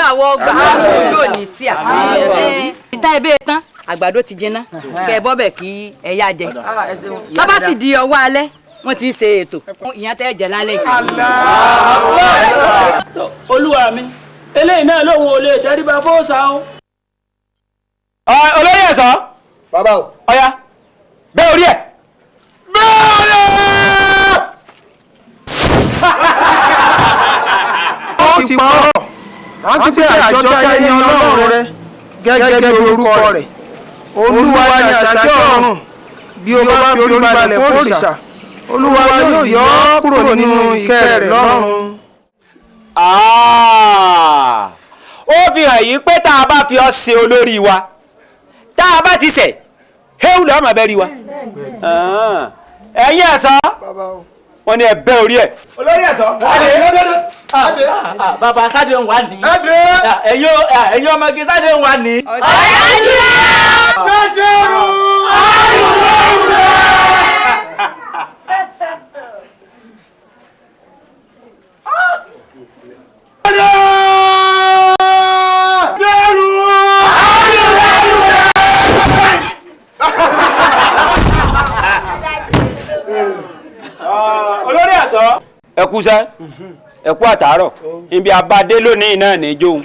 Àdúrà wọ gbà yóò ní tí a. Ìta ebe tán àgbàdo ti jiná kẹ ẹ bọ́ bẹ̀ kí ẹ yá jẹ. Tó bá sì di ọwọ́ alẹ́ wọ́n ti ń ṣe ètò ìyẹn tẹ́ jẹ lálẹ́ yìí. Olúwa mi eléyìí náà lòun ò lè tẹríba fóòsà o. Olóyè ẹ̀sọ́. Bàbá o. Ọ̀ya bẹ́ẹ̀ orí ẹ̀. Bẹ́ẹ̀ orí ẹ̀. Ó ti pọ̀ rántí pé àjọkẹ́ ní Ọlọ́run rẹ gẹ́gẹ́ bí orúkọ rẹ̀. Olúwa ni àṣàkẹ́ ọ̀run bí o bá fi orí balẹ̀ fún òrìṣà Olúwa yóò yọ ọ́ kúrò nínú ìkẹ́ rẹ̀ lọ́run. Ó fi hàn yìí pé tá a bá fi ọ́ ṣe olórí wa tá a bá ti ṣẹ̀ héwù lọ́ọ́ mọ̀ bẹ́ẹ̀ rí wa. Ẹ̀yin ẹ̀sọ́ wọ́n ní ẹ bẹ́ orí ẹ̀. Olórí ẹ̀sọ́. Bàbá sáde ń wà ní. Ẹ̀yin ọmọge sáde ń wà ní. Ṣẹ́ṣẹ́rù àrùn. Olórí ẹ̀sọ́. Ẹ kú sẹ́, ẹ kú àtàárọ̀, ibi abadé lónìí náà ní jóun.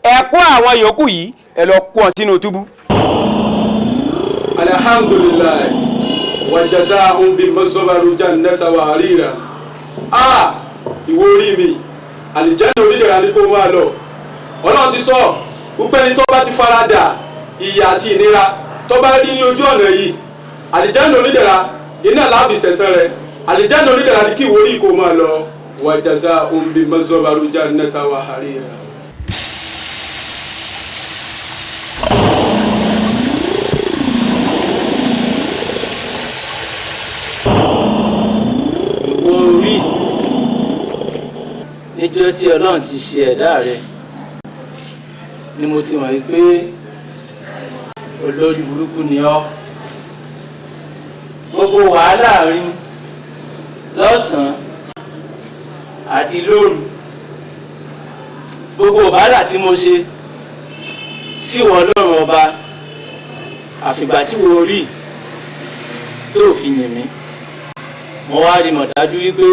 Ẹ kó àwọn yòókù yìí, ẹ lọ kó wọn sínú túbú. Alhamdulilayi wa jazaa'un bima sabaru jannata wa harira. A ìwọ orí mi, àlìjáde onídẹ̀ra ni kó máa lọ. Ọlọ́run ti sọ wípé ẹni tó bá ti fara dà ìyà àti ìnira tó bá rí ní ojú ọ̀nà yìí, àlìjáde onídẹ̀ra iná láàbì sẹ̀sán rẹ̀. Àlìjáde onídẹ̀ra ni kí ìwọ orí kó máa lọ. Wa jazaa'un bima sabaru jannata wa harira. Ìwọ orí níjọ́ tí Ọlọ́run ti ṣe ẹ̀dá rẹ̀ ni mo ti mọ̀ wípé olórí burúkú ni ọ́. Gbogbo wàhálà rí lọ́sàn-án àti lóru, gbogbo wàhálà tí mo ṣe sí ìwọ Ọlọ́run ọba, àfìgbà tí wo rí tó fi yìn mí, mo wá rí mọ̀ dájú wípé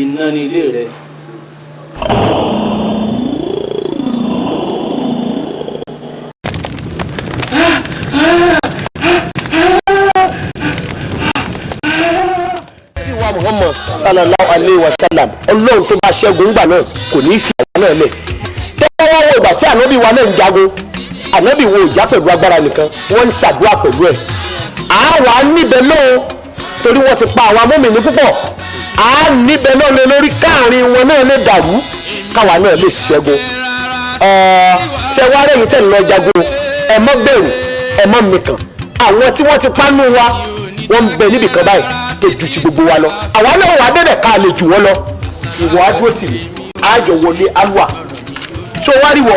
iná ni ilé rẹ. Wa Muhammad sallallahu alayhi wa sallam, Ọlọ́run tó bá ṣẹ́gun gbà náà kò ní í fi àwọn náà lẹ̀. Tẹ́wọ́ wá wo ìgbà tí ànábì wa náà ń jagun, ànábì wo ìjà pẹ̀lú agbára nìkan, wọ́n ń ṣàdúrà pẹ̀lú ẹ̀. Àwa níbẹ̀ lóhun torí wọ́n ti pa àwọn amómìnì púpọ̀. A níbẹ̀ náà lé lórí káàrin wọn náà lè dàrú káwa náà lè ṣẹ́gun. Ṣé wàá rẹ̀yìn tẹ̀ ń lọ jagun, ẹ má bẹ̀rù, ẹ má mikàn. Àwọn tí wọ́n ti pánú wa wọ́n ń bẹ níbì kan báyìí tó ju ti gbogbo wa lọ. Àwa náà wà débẹ̀ ká lè jù wọ́n lọ. Ìwọ adúró tì mí, àjọ wọlé alúà. Ṣé o wá rí wọ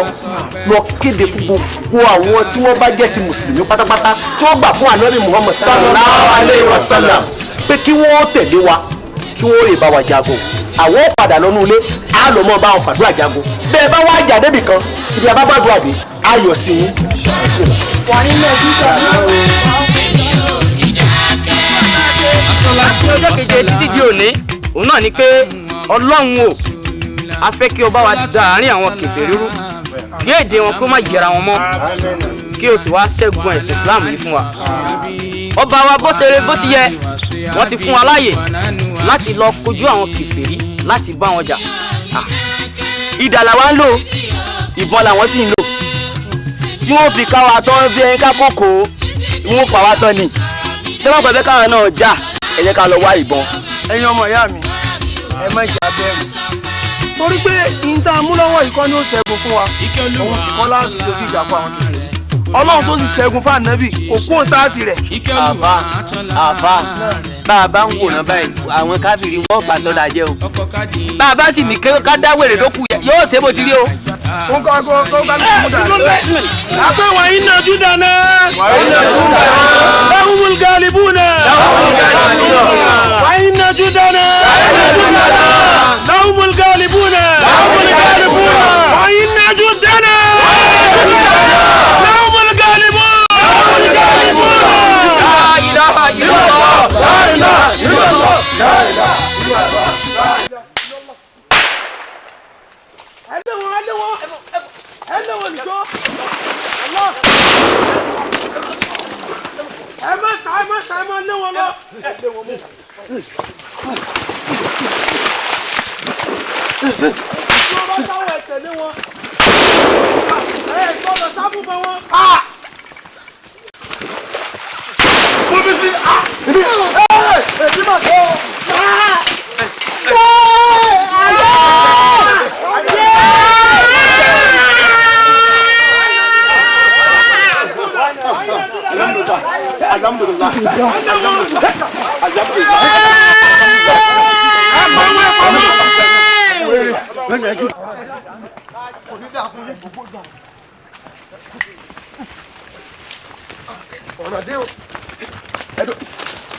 lọ kéde fún gbogbo àwọn tí wọ́n bá jẹ́ ti mùsùlùmí pátápátá tí wọ́n gbà fún ànábì Muhammad sallallahu alayhi wa sallam pé kí wọ́n tẹ̀lé wa, kí wọ́n rè bá wa jagun. Àwọn ò padà lọ́nu ilé, á lọ mọ́ bá wọn fàdúrà jagun. Bẹ́ẹ̀ bá wá jà débì kan, ibi abábàdúrà dé, á yọ̀ sí yín. Láti ọjọ́ keje títí di òní, òun náà ni pé Ọlọ́run o, a fẹ́ kí o bá wa da àárín àwọn kèfèrí rú, kí èdè wọn kó má yẹra wọn mọ́, kí o sì wá ṣẹ́gun ẹ̀sìn Islam yìí fún wa. Ọba wa bó ṣe re bó ti yẹ, wọ́n ti fún wa láàyè láti lọ kojú àwọn kèfèrí láti bá wọn jà. Idà làwa ń lò, ìbọn làwọn sì ń lò. Tí wọ́n fi ká wa tán bí ẹni ká kókó, wọ́n pa wá tán ni. Tẹ́wọ́n pẹ̀lú káwọn náà jà, ẹ jẹ́ ká lọ wá ìbọn. Ẹ̀yin ọmọ ìyá mi, ẹ má jà bẹ̀rù torí pé ìta amúlọ́wọ́ yìí kọ́ ni ó ṣẹ́gun fún wa, òun sì kọ́ láti ojú ìjà fún àwọn kékeré. Ọlọ́run tó sì ṣẹ́gun fún ànábì kò kún sáàtì rẹ̀. Àfa àfa bá a bá ń wòran báyìí, àwọn káfíìrì wọ́n bá tọ́da jẹ́ o. Bá a bá sì ní ká dá wèrè lókù yóò ṣe bó ti rí o. Ó kọ́ kó kálukú mú dà. Àpé wàá iná júdà náà. Wàá iná júdà náà. Lahumul galibuna. Lahumul galibuna. Wàá iná júdà náà. Wàá iná júdà náà. Lahumul galibuna. Lahumul galibuna. Wàá iná. wọn lọ. Tí wọ́n bá táwọn ẹ tẹ̀lé wọn. Ẹ gbọ́dọ̀ sábùbọ̀ wọn. Mo fi sí ibi èmi mà tó. Alhamdulillah.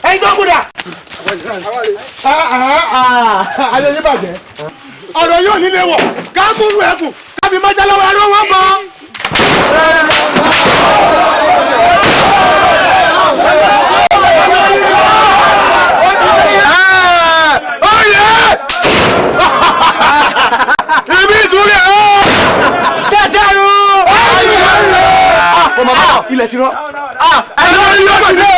Ẹyin tó kúrò. Ayé yín bàjẹ́. Ọ̀rọ̀ yóò nílé wọ̀. Ká múlù ẹkùn. Ká fi májá lọ́wọ́ ẹrú wọn bọ̀. Ibi ìtúlẹ̀ o. Ṣẹ̀ṣẹ̀rù. Ilẹ̀ ti rọ. Ẹ̀rọ yóò dé.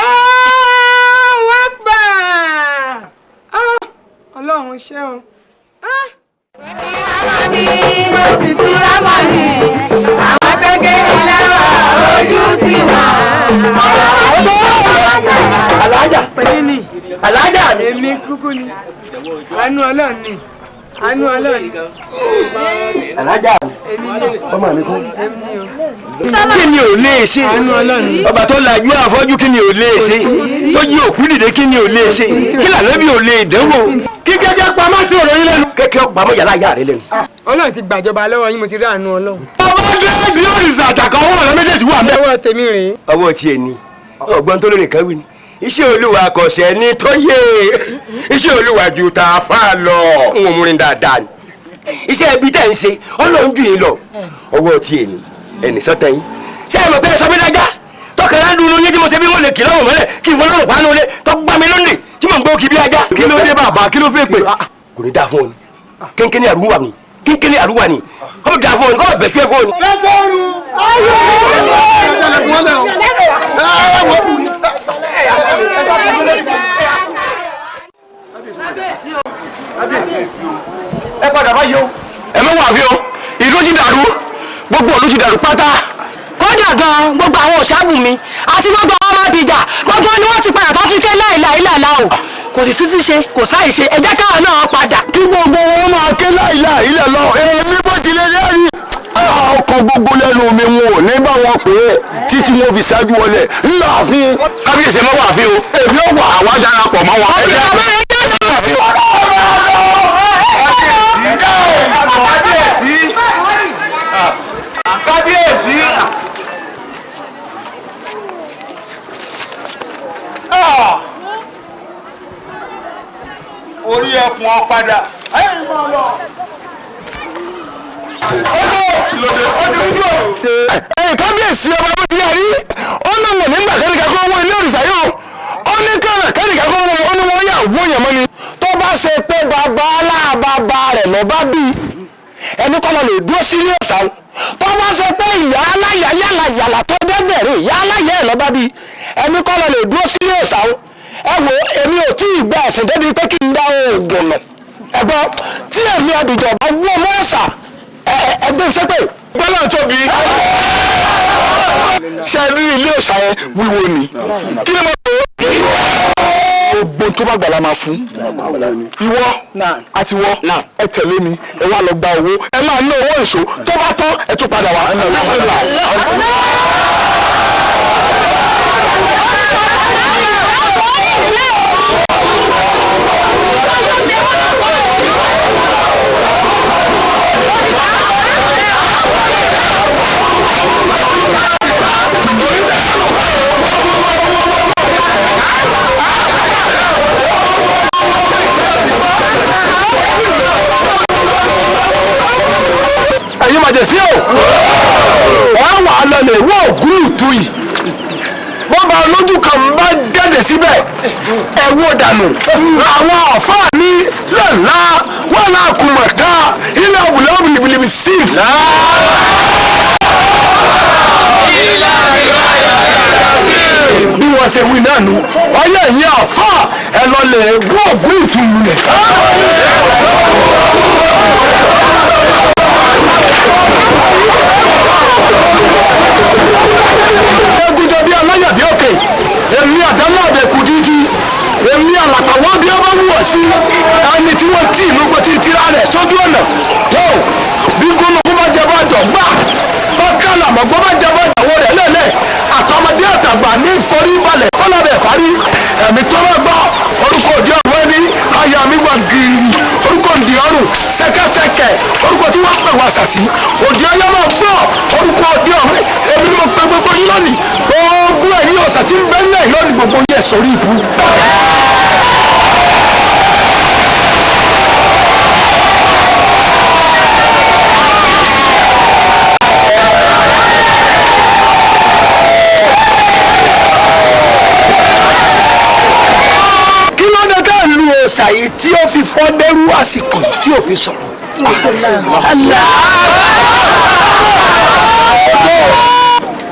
Allahu Akbar! Ah, Ọlọ́run ṣeun. Ah. Mo sì tún rámọ̀ ní àwọn tó kéré lẹ́wà ojú ti wà. Alájà. Alájà mi. Èmi kúkú ni. Àánú Ọlọ́run ni. Àánú Ọlọ́run ni. Alájà mi. Èmi ni. Ọmọ mi kọ́. Èmi o. Kí ni ò lè ṣe? Ọba tó lajú àfọ́jú kí ni ò lè ṣe? Tó jí òkú dìde kí ni ò lè ṣe? Kí làlẹ́bí ò lè dánwò? Kí kẹ́kẹ́ pamọ́ tí òròyìn lẹ́nu. Kẹ́kẹ́ pamọ́ yàrá ìyá rẹ lẹ́nu. Ọlọ́run ti gbàjọba lọ́wọ́ yín, mo ti rí àánú Ọlọ́run. Ọba dé òrìṣà àtàkọ́ ọwọ́ rẹ méjèèjì wà mẹ́. Ọwọ́ tèmi rèé. Ọwọ́ tiẹ̀ ni ọgbọ́n tó lórí kan wí ni. Iṣẹ́ Olúwa kò ṣẹ́ ní tó yé. Iṣẹ́ Olúwa ju ta fà lọ. N ò múrin dáadáa ni. Iṣẹ́ ibi tẹ̀ ń ṣe Ọlọ́run jù yín lọ. Ọwọ́ tiẹ̀ ni ẹnì sọ́tẹ̀ yín. Ṣé ẹ mọ̀ pé ẹ sọ mí dájá? Tọkànlá dunu yín tí mo ṣe bí wọ́n lè kì lọ́wọ́ mọ́lẹ̀ kí n fọlọ́run panu lé tọ́ gbá mi lónìí tí mò ń gbó kí bí ajá. Kí ló dé bàbá? Kí ló fẹ́ pè? Kò ní dáa fún ọ ni. Kínkínní àrùwà ni. Kínkínní àrùwà ni. Kọ́ bẹ̀ dáa fún ọ ni. Kọ́ bẹ̀ bẹ̀ fẹ́ fún ọ ni. Ẹ padà báyìí o. Ẹ mọ̀ wá fi o. Ìlú ti dàrú. Gbogbo ìlú ti dàrú pátá. Kódà gan gbogbo àwọn òṣàbù mi àti gbogbo àwọn ọmọ abìjà gbogbo ni wọ́n ti padà tó ti ké láìláìláìlá o. Kò sì sísí ṣe kò sáì ṣe, ẹ jẹ́ káwọn náà padà. Kí gbogbo wọn máa ké láìláìlá lọ. Èmi bó tilẹ̀ lẹ́rìí. Ọkàn gbogbo lẹ́nu mi wọn ò ní bá wọn pè é títí wọn fi ṣáájú wọlé ńlá àfin. Kábíyèsí ẹ má wà àfin o. Èmi ò wà. Àwa darapọ̀ mọ́ wọn. Kábíyèsí. Kábíyèsí. Orí ẹkùn ọ padà. Ẹ̀yin kábíyèsí ọba bó ti yà rí ó ní wọn nígbà kẹ́nìkan kó wọ́n ilé òrìṣà yìí o ó ní kẹ́nìkan kó wọ́n ó ní wọ́n yà wọ́n yàn mọ́ ni. Tó bá ṣe pé bàbá aláàbàbà rẹ̀ lọ bá bí ẹni kọ́ lọ lè dúró sí ilé òòṣà o. Tó bá ṣe pé ìyá aláyà yàlà yàlà tó dẹ́gbẹ̀rẹ̀ ìyá aláyà ẹ̀ lọ bá bí ẹni kọ́ lọ lè dúró sí ilé òòṣà o. Ẹ wo èmi ò tí ì gba ẹ̀sìn débi pé kí n dá oògùn nù. Ẹ̀gbọ́n tí èmi àbìjọba wọ́n mọ́ ọ̀sà ẹgbẹ́ iṣẹ́ pé. Gbọ́dọ̀ tóbi. Ṣé ẹ rí ilé òòṣà yẹn wíwo ni? Kí ni mo pè é? Gbogbo tó bá gbà la máa fún. Ìwọ àti wọ ẹ tẹ̀lé mi, ẹ wá lọ gba owó, ẹ máa ná owó èso, tó bá tán ẹ tún padà wá. Ẹ wó dànù. Àwọn àfáà ní lọ́la wọn là kùmọ̀ tá ilé ọ̀bùnà bìlìbìlì sí. Bí wọ́n ṣe wí náà nù, ọyẹ́ ìyẹn àfáà ẹ lọ lè gún ògún ìtumù rẹ̀. Egunjọ bí aláyàbí òkè, èmi àdámọ́ àbẹ̀kù dídí, èmi àlàpàwọ́ bí ọba wù ọ́ sí, ẹni tí wọ́n tì mú pé tí ń tira rẹ̀ sójú ọ̀nà tó bí gbólógbó bá jẹ bá jọ gbà, bá kálà mọ̀gbọ́ bá jẹ bá jàwó rẹ̀ lẹ́lẹ̀, àtọmọdé àtàgbà ní forí balẹ̀ fọlábẹ̀ fárí, ẹ̀mí tó bá gbọ́ orúkọ òdi ọ̀run ẹni, aya mi wà gírí, orúkọ òdi ọ̀run ṣẹ̀kẹ̀ṣẹ̀kẹ̀, orúkọ tí wọ́n pè wá sàsí, òdi ọyọ́ máa gbọ́ orúkọ òdi ọ̀run, èmi ni mo pe gbogbo yín lónìí, gbogbo ẹ̀yin ọ̀sà tí ń bẹ nílẹ̀ lónìí gbogbo yín ẹ̀ sórí ìbú. Kí ló dé ká lu òòṣà yìí tí ó fi fọ́ dẹ́rú àsìkò tí ó fi sọ̀rọ̀?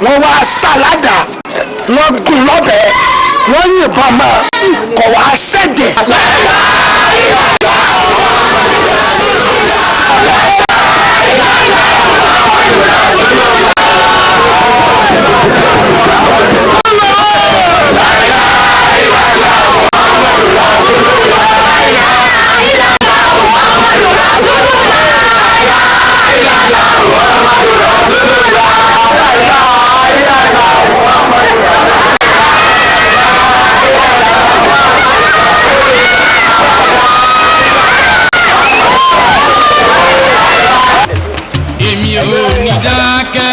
Wọ́n wá sàládà, wọ́n gún lọ́bẹ̀, wọ́n yìnbọn mọ́, kò wá sẹ́dẹ̀. Èmi ò ní dákẹ́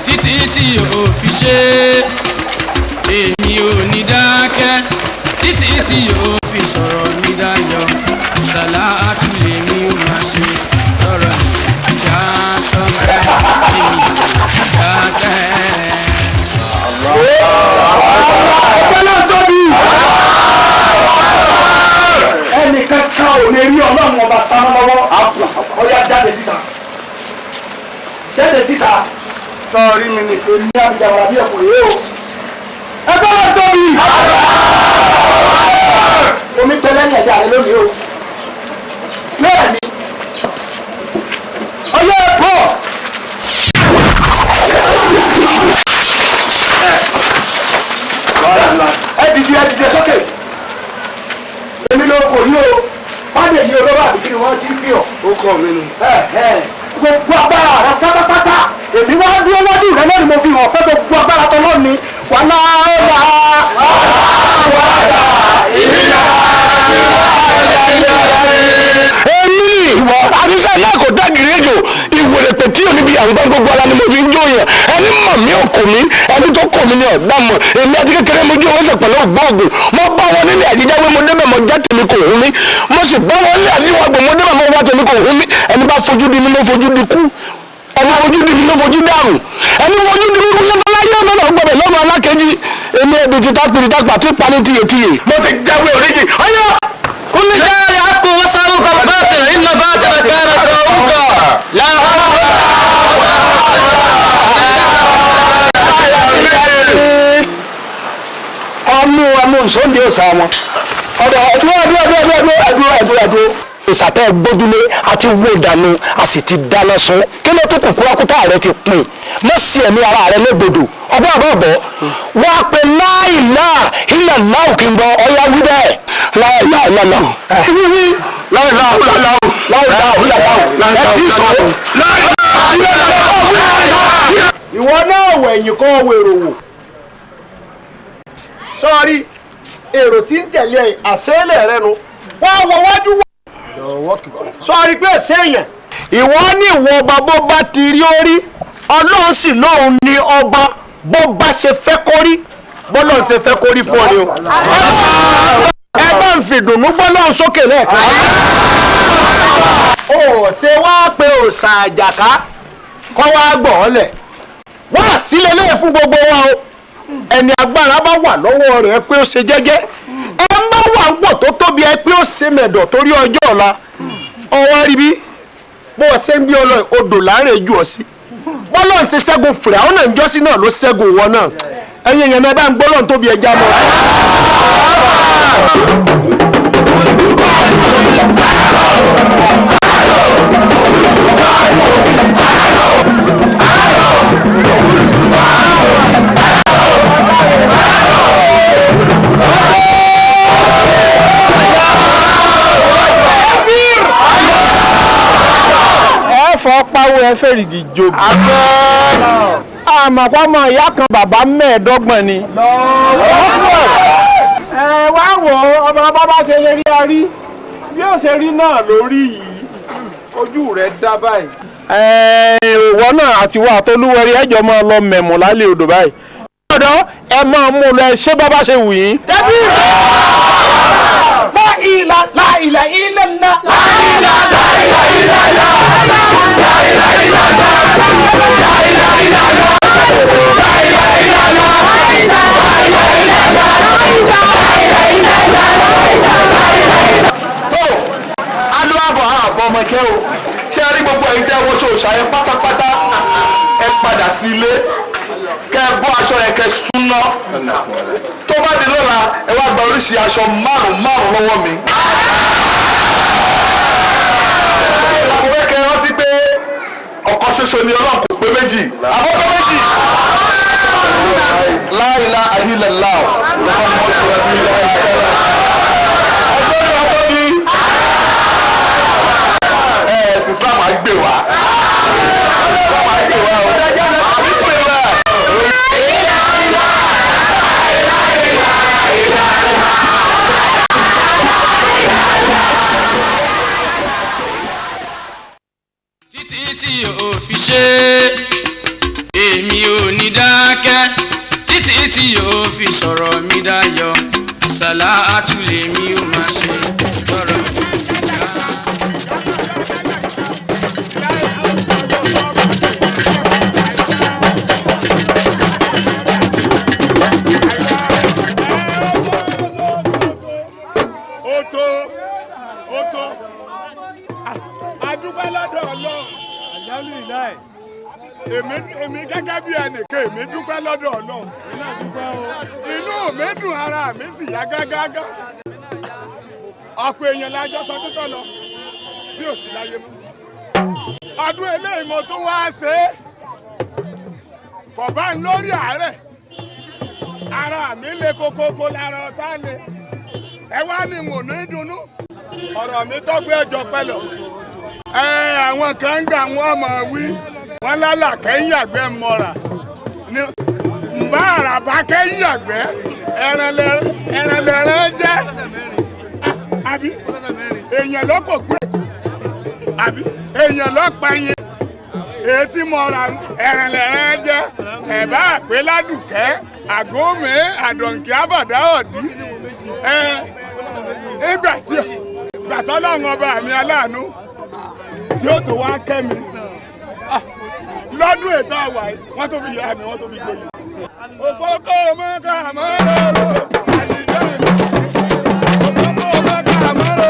títí tí ò fi ṣe. Èmi ò ní dákẹ́ títí tí ò fi sọ̀rọ̀ mi dayọ̀. Sàlátù lèmi ò máa ṣe lọ́rọ̀ ìjà sọ́mọ́. Èmi ò ní dákẹ́. Ọpẹ́ náà tóbi. Ẹnìkan kan ò lè rí Ọlọ́run ọba sámọ́ lọ́wọ́. Ọya jáde síta. Jáde síta. Sọ́ọ̀rí mi ni èmi àjàwà bí ẹ̀kọ́ yìí o. Ẹgbẹ́ náà tóbi. Omi tẹ lẹ́yìn ẹ̀dá rẹ lónìí o. Bẹ́ẹ̀ ni. Ọyá ẹ̀ bọ̀. Ẹ dìde, ẹ dìde sókè. Èmi ló kò yí o. Fáde yìí olówó àbí kí ni wọ́n ti ń pè ọ́. Ó kọ́ mi nù. Gbogbo agbára rẹ pátápátá. Èmi wá dúró wájú rẹ lónìí, mo fi hàn pé gbogbo agbára tọ́lọ́ ni. Wà láàlá wàhálà ìlà èmi ìwọ àdúgbò náà kò dágìrì ejò ìwòrè pẹ̀tí òní bí àwọn gbogbo ara ni mo fi ń jó yẹn. Ẹni mọ̀ mí ò kò mí, ẹni tó kò mí ni ọ̀dà mọ̀. Èmi àti kékeré mo jó oúnjẹ pẹ̀lú ògbóògùn. Mo bá wọn nílé àjíjáwé, mo débẹ̀ mo já tèmi kò hún mi. Mo sì bá wọn nílé àdíwọ̀gbọ̀n, mo débẹ̀ mo wá tèmi kò hún mi. Ẹni bá fojú di mi ló fojú di kú, ẹni fojú di mi ló fojú dàrú, ẹni fojú di mi kú lọ́dọ̀ láyé ọ̀nà gbọ́dọ̀ lọ́mọ alákejì. Èmi ẹbí ti tápìrì tápà tí pani tiyetiye. Mo ti jáwé oríjì ọyọ. كل جار حق وسألك الباطل إن باطل كان سوءك لا حول. Ọmú ọmú nsọ́ndé ọ̀sà wọn. Ọ̀dọ̀ ẹ̀dúró ẹ̀dúró ẹ̀dúró ẹ̀dúró ẹ̀dúró ẹ̀dúró ẹ̀dúró. Ìsàtẹ́ gbójúlé àti wó dànù, a sì ti dáná sun. Kí ló tó kù kúrákútà rẹ ti pin? Mọ́ sí ẹ̀mí ara rẹ légbodò. Ọgbọ́n àbọ̀ ọ̀bọ̀. Wá pé láìláà ilẹ̀ náà kí n gbọ́ ọyá wí bẹ́ẹ̀. Láìláà ilẹ̀ náà. Wíwí láìláà ilẹ̀ náà. Láìláà ilẹ̀ náà. Ẹ ti sọ. Láìláà ilẹ̀ náà. Ìwọ náà wẹ̀yìn kọ́ wèrò wò. Sọ́ọ́rí èrò tí ń tẹ̀lé ẹ̀ àṣẹ́lẹ̀ rẹ nu. Wọ́n wọ wájú wọ́. Sọ́ọ́rí pé ṣéèyàn. Ìwọ ní ìwọ ọba bó bá ti rí orí. Ọlọ́run sì lóun ní ọba bó bá ṣe fẹ́ kó rí. Bọ́lọ́run ṣe fẹ́ kó rí fún ọ ni o. Ẹ bá ń fìdùnnú gbọ́lọ́run sókè lẹ́ẹ̀kan. Ó ṣe wá pé òòṣà àjàká kọ́ wá gbọ̀ ọ́ lẹ̀. Wá sílẹ̀ lẹ́yìn fún gbogbo wa o. Ẹni agbára bá wà lọ́wọ́ rẹ̀ pé ó ṣe jẹ́jẹ́. Ẹ má wà ṣe mẹ̀dọ̀ torí ọjọ́ ọ̀la. Ọwọ́ rí bí bó o ṣe ń gbé ọlọ́ odò láàrin ju ọ sí. Bọ́lọ̀ ń ṣe ṣẹ́gun fìrà ó náà ń jọ́sí náà ló ṣẹ́gun ìwọ náà. Ẹ̀yin èèyàn náà bá ń gbọ́ lọ́n tóbi ẹja mọ́. Ẹ fọ́ pawó ẹ fèrègì jobi. Àmọ̀pọ̀mọ̀ ìyá kan bàbá 25 ni. Ẹ wá wò ó, ọmọ bàbá ṣe lè rí arí bí ó ṣe rí náà lórí yìí, ojú rẹ̀ dá báyìí. Ìwọ náà àti wà tó lúwẹ̀rí ẹjọ́ máa lọ mẹ̀mú lálẹ́ odò báyìí. Ọ̀dọ́ ẹ máa mú lọ, ẹ ṣé bàbá ṣe wù yín. Dẹ́bí la ilaha la ilaha illallah la ilaha la ilaha illallah la ilaha illallah la ilaha illallah la ilaha illallah la ilaha illallah. Tó alúwàbọ̀ àbọ̀ ọmọ kẹ́ o, ṣé ẹ rí gbogbo ẹ̀yin tí ẹ wọṣọ òòṣà yẹn pátápátá, ẹ padà sí ilé kẹ́ ẹ bọ́ aṣọ yẹn kẹ́ súná. Tó bá di lọ́la, ẹ wá gba oríṣi aṣọ márùn márùn lọ́wọ́ mi. Mo fẹ́ kẹ́ ẹ rántí pé ọ̀kan ṣoṣo ni Ọlọ́run, kò pé méjì. Àkọ́kọ́ méjì. La ilaha illallah. Ọjọ́ ọjọ́ ni ẹ̀sìn Islam á gbè wá. Islam á gbè wá o. Bismillah. Títí tí ò fi ṣe, èmi ò ní dákẹ́ títí tí ò fi sọ̀rọ̀ mi dayọ̀. Sàlátù lèmi ò máa ṣe lọ́rọ̀ mi. Ó tó, ó tó, adúpẹ́ lọ́dọ̀ Ọlọ́run. Alhamdulilayi. Èmi gẹ́gẹ́ bí ẹnìkan, èmi dúpẹ́ lọ́dọ̀ Ọlọ́run. Inú mi dùn, ara mi sì yá gágágá. Ọ̀pọ̀ èèyàn lájọ sọ tó tọ̀ lọ tí ò sí láyé mọ́. Ọdún eléyìí mo tún wá ṣe é, kò bá ń lórí àárẹ̀, ara mi le kókókó lára ọ̀tá le. Ẹ wá ní mò ní dunnú, ọ̀rọ̀ mi tọ́gbé ẹjọ́ pẹ̀lọ́. Ẹ àwọn kan ń gbà wọ́n mọ̀ wí wọ́n lálà kẹ́yìn àgbẹ̀ mọ́ra ní nbá àràbá kẹ́yìn àgbẹ̀ ẹran lẹ́ran jẹ́ àbí èèyàn ló kò kú, àbí èèyàn ló pa yín. Èyí tí mo ra ẹran lẹ́ran jẹ́, ẹ̀ bá pé ládùkẹ́ àgọ́mẹ́ àdọ̀ǹkì àbàdà ọ̀dí. Ẹ ìgbà tí gbàtọ́ lọ́wọ́n ọba mi aláàánú tí ó tó wá kẹ́ mi lọ́dún ètò àwà yìí, wọ́n tó fi yá mi, wọ́n tó fi gbòòyì. Òpópó mọ́ká mọ́rọ̀ àlìjọ́, òpópó mọ́ká mọ́rọ̀.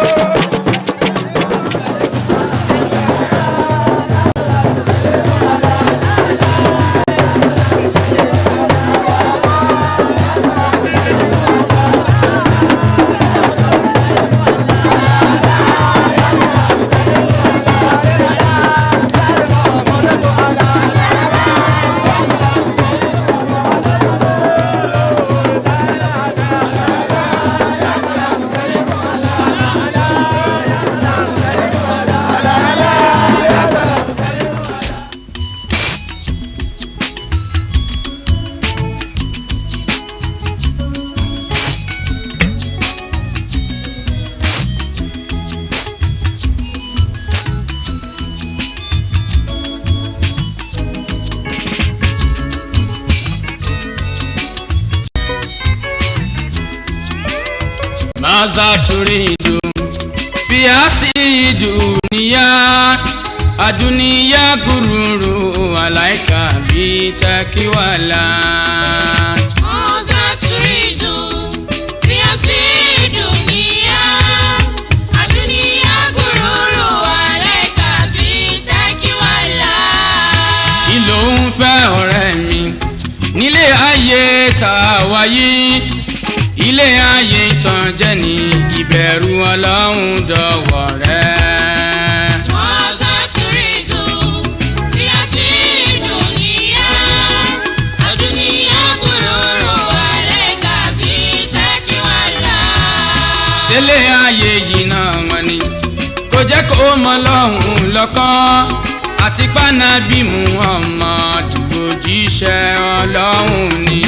Maza turidu biasi dunia adunia gururu alaika bitakiwala. Maza turidu biasi dunia jẹ́ ní ìbẹ̀rù Ọlọ́run dọ̀wọ́ rẹ. ماذا تريد في الدنيا الدنيا غرور عليك بتقوى الله. Sílé ayé yìí náà wọ́n ní kò jẹ́ kó mọ lọ́hùn lọ́kàn àti pánábì Muhammad òjíṣẹ́ Ọlọ́run ni.